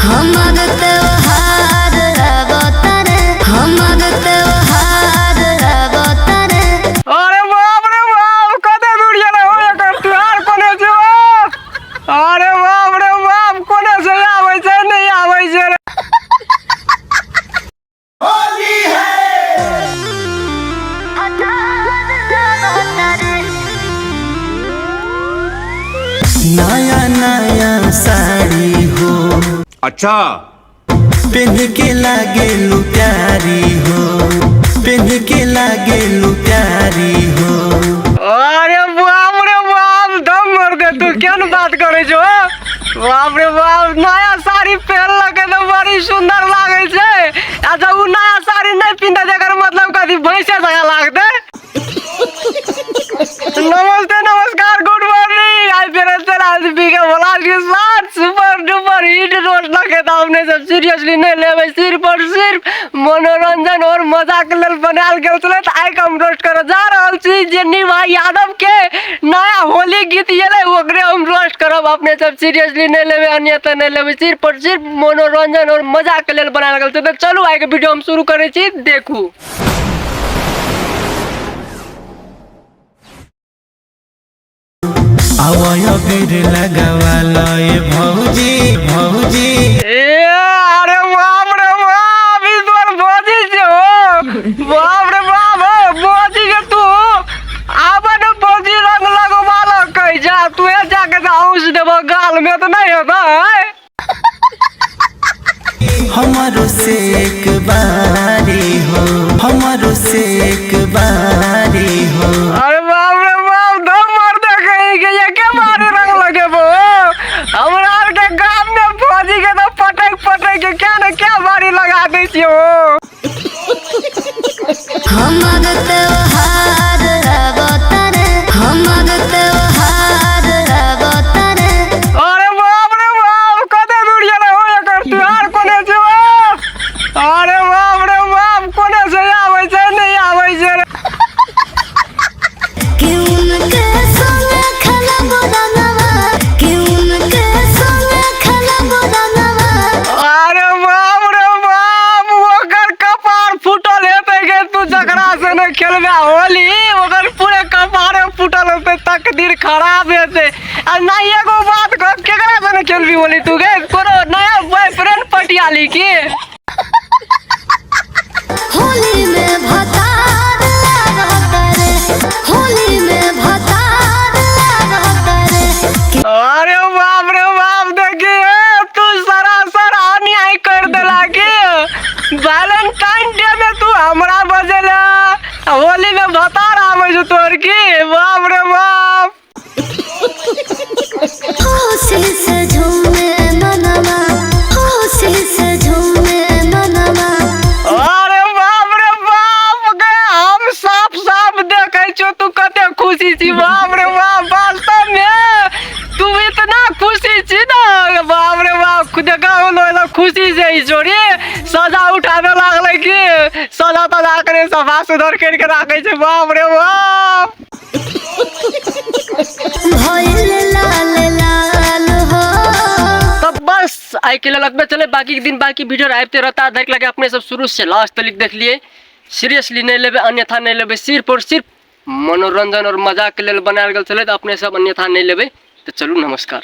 हमर त्योहार अवतरे, हमर त्योहार अवतरे। अरे बाप रे बाप, कते दूर गेलै हो एकर त्योहार कोने छै हो? अरे बाप रे बाप, कोने से आबै छै नहि आबै छै रे। नया नया साड़ी हो। अच्छा। पेन के लागे लू प्यारी हो, पेन के लागे लू प्यारी हो। अरे बाप रे बाप, दम मर दे, तू केहन बात करै छो? बाप रे बाप, नया साड़ी पहिरलकै तऽ बड़ी सुंदर लागै छै। अच्छा, उ नया साड़ी नहि पिन्हतै तऽ एकर मतलब कथी, भैंसे जकाँ लागतै? नमस्ते, नमस्कार, गुड मॉर्निंग। आई फिर से आज के व्लॉग के साथ सुपर डुपर हिट रोस्ट लगे तो हमने सब सीरियसली नहीं लेबै, सिर्फ और सिर्फ मनोरंजन और मजाक लेल बनायल गेल छलै। तऽ आइ हम रोस्ट करऽ जा रहल छी जे निभा यादव के नया होली गीत एलै, ओकरे हम रोस्ट करब। अपने सब सीरियसली नहीं लेबै, अन्यथा नहीं लेबै, सिर्फ और सिर्फ मनोरंजन और मजाक लेल बनायल गेल छै। तऽ चलू, आइ के वीडियो हम शुरू करै छी, देखू। आवय बीर लगावा लय भौजी भौजी। ए अरे बाप रे बाप, ई तोर भौजी छै हो। बाप रे बाप, हो भौजी के तू आबे ने भौजी रंग लगवा लग कहि जा, तू ए जाके औंस देबो गाल में तऽ नहि हेतै। हमारो से एक बारी हो, हमारो से एक बारी हो। अरे बाप रे बाप, दम मार दे कहीं के, ये के मारे रंग लगेबो? हमरा आर के गाम में भौजी के तो पटक पटक के क्या ने क्या बारी लगा दै छियै हो। हमर त्योहार अवतरे, हमर त्योहार अवतरे। अरे बाप रे बाप, कते दूर गेलै हो एकर त्योहार कोने छै हो? अरे बाप रे बाप, कोने से आबै छै नहि आबै छै रे। कि उनके संग खेलब रंगवा, कि उनके संग खेलब रंगवा। अरे बाप रे बाप, ओकर कपार फूटल हेतै गे। तू जकरा से नहि खेलबे होली, ओकर पूरे कपारे फूटल हेतै, तकदीर खराब हेतै। आ नहि, एगो बात कह, केकरा से नहि खेलबी होली तू गे? कोनो नया बॉयफ्रेंड पटियाली की? होली में भतार अवतरे, होली में भतार अवतरे। अरे बाप रे बाप, देखिए, तू सरासर अन्याय कर देला के वैलेंटाइन डे में तू हमरा बजेला, होली में भतार आबै छौ तोहर की? बाप रे बाप। खुशी से झूमे मनवा, खुशी से झूमे मनवा। अरे बाप रे बाप गे, हम साफ साफ देखै छौ तू कते खुशी छी। बाप रे बाप, वास्तव में तू इतना खुशी छी ना, बाप रे बाप। देखा होलो, खुशी से ई छोरी सजा उठाबे लागलै की, सजा तजा करे सफा सुधर करि के राखै छै। बाप रे बाप। भइल लाल लाल हो। तब बस आइ के लेल एतबे चले, बाकी के दिन बाकी वीडियो आबिते रहता। देख लगे अपने सब शुरू से लास्ट तक देख लिए, सीरियसली नहीं लेबे, अन्यथा नहीं लेबे, सिर्फ और सिर्फ मनोरंजन और मजाक के लेल बनायल गेल छलै, तऽ अपने सब अन्यथा नहीं लेबे। तऽ चलू, नमस्कार।